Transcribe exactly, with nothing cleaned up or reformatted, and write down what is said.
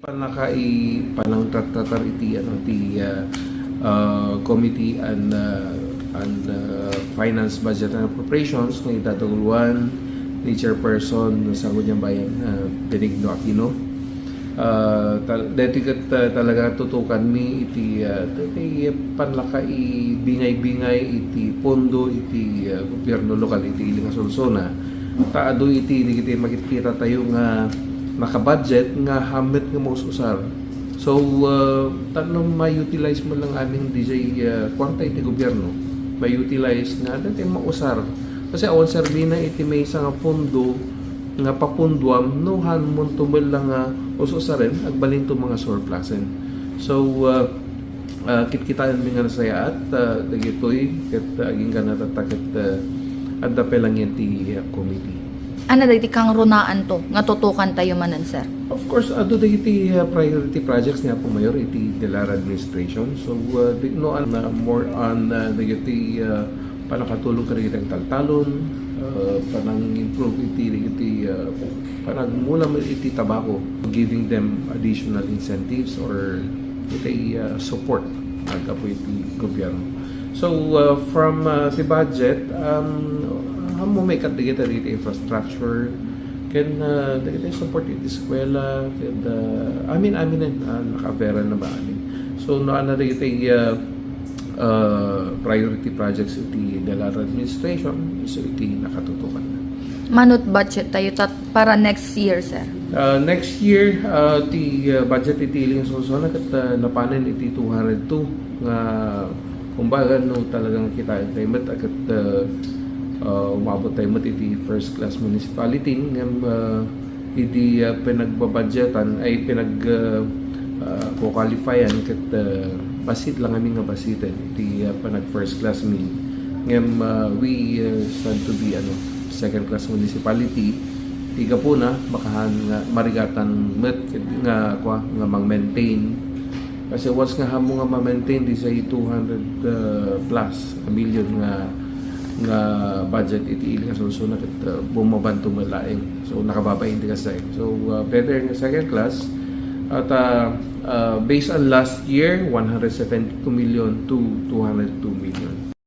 Pannaka-, i-, panangtattatar iti, ano, ti, ah, ah, Committee on, ah, on, ah, Finance, Budget, and Appropriations nga idadaguluan ni Chairperson Sangguniang Bayan, ah, Benigno Aquino. Ah, tal-, deti ket, ah, talaga tutukanmi iti, ah, iti pannaka-, i-, bingay-bingay iti pondo iti, ah, gobyerno lokal iti ili nga solsona. Ta adu iti digiti makitkita tayo nga makabudget nga hammet nga maus-usar. So, ah, tapno ma-utilize mo lang amin dijay, ah, kwarta iti gobyerno, ma-utilize nga dati mausar. Kasi awan serbina iti maysa nga pondo nga papunduam no han mo to lang nga us-usaren, agbalin to mga surplusen. So, ah, ah, kitkitaenmi nga nasayaat, ah, dagitoy ket, ah, agingga natatta ket, ah, adda pay lang yan ti, ah, committee. Ano dagiti kangrunaan to nga tutukan tayo manen, sir? Of course, adu dagiti, ah, priority projects ni Apo Mayor iti Delara administration. So, ah, di, no, an-, ah, more on, ah, dagiti, ah, panakatulong kadagiti agtaltalon, ah, panang-improve iti, iti, ah, panagmula met iti tabako, giving them additional incentives or iti, ah, support aggapu iti gobyerno. So, ah, from, ah, the budget, um, hammo may kadagiti dagiti infrastructure, ken, ah, dagiti support iti eskwela, ken, ah, amin-aminen, ah, naka-avera na ba amin. So, no, ano dagiti, ah, ah, priority projects iti Delara administration, isu iti nakatutukan. Manut budget tayo tat-, para next year, sir? Ah, next year, ah, ti, ah, budget iti ili nga solsona ket, ah, napanen iti two hundred two nga kumbaga no talagang kitaen tayo met a ket, ah, ah, umabot tayo met iti first class municipality ngem, ah, idi, ah, pinagbabudgetan ay pinag, ah, ah, ko-qualifyan ket, ah, bassit lang amin nga bassiten iti, ah, panag first class mi. Ngem, ah, we, ah, stand to be, ano, second class municipality. Ti gapuna, makahan nga marigatan met ket nga, kua, nga mang-maintain. Kasi once nga hammo nga ma-maintain, di say two hundred, ah, plus a million nga, nga budget iti ili nga solsona ket, ah, bumabanto met laeng. So, nakababain ti kasay. So, ah, better nga second class. At, ah, ah, based on last year, one hundred seventy-two million to two hundred two million.